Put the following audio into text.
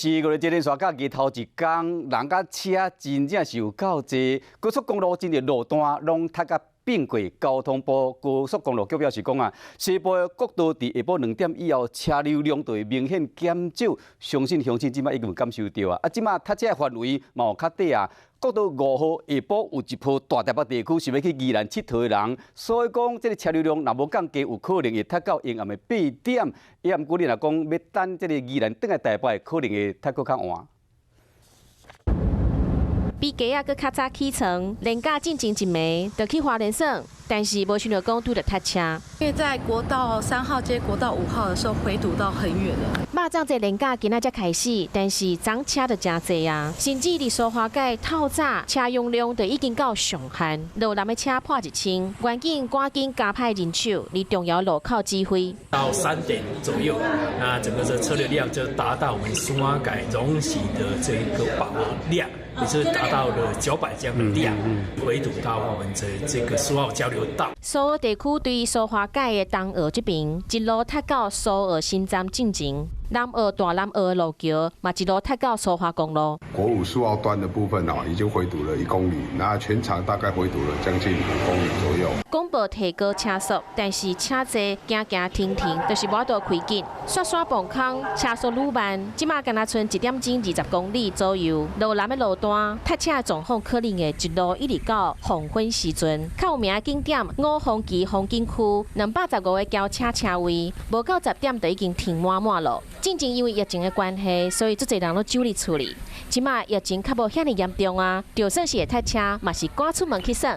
是過這連續假期頭一工，人佮車真正是有夠濟，高速公路真濟路段攏塞甲變過。交通部高速公路局表示講啊，西部的國道佇下晡2點以後，車流量就會明顯減少，相信鄉親這擺已經有感受著啊。啊，這擺塞車的範圍嘛有較短啊。國道5號下晡有一波大台北地區想欲去宜蘭𨑨迌的人，所以講這个車流量若無降低，有可能會塞到下暗的8點。也毋過你若講欲等這个宜蘭轉來台北，可能會塞閣較晚。比雞仔閣較早起床，連假進前一暝就去花蓮耍，但是無想著講拄著塞車。因為在國道3號接國道5號的時候，回堵到很遠了。肉粽節連假今仔才開始，但是昨車就誠濟啊，甚至佇蘇花改透早車容量就已經到上限，路南的車破1000，員警趕緊加派人手，佇重要路口指揮。到3點左右，那整個這車流量就達到我們蘇花改容許的這個保額量。也是達到了900這樣的量，回堵到我們的這個蘇澳交流道。蘇澳地區對蘇花改的東澳這邊，一路塞到蘇澳新站進前，南澳大南澳的路橋嘛一路塞到蘇花公路。國五蘇澳段的部分啊，已經回堵了1公里，那全長大概回堵了將近5公里左右。廣播提高車速，但是車濟行行停停，就是無法度開緊。雪山磅空，車速愈慢，這馬干焦賰1點鐘20公里左右。路南的路段塞車狀況可能會一路一直到黃昏時陣。較有名的景點五峰旗風景區，215個轎車車位，無夠10點就已經停滿滿囉。進前因為疫情的關係，所以足濟人攏蹛佇厝裡。這馬疫情較無遐爾嚴重啊，就算是會塞車，嘛是趕出門去耍。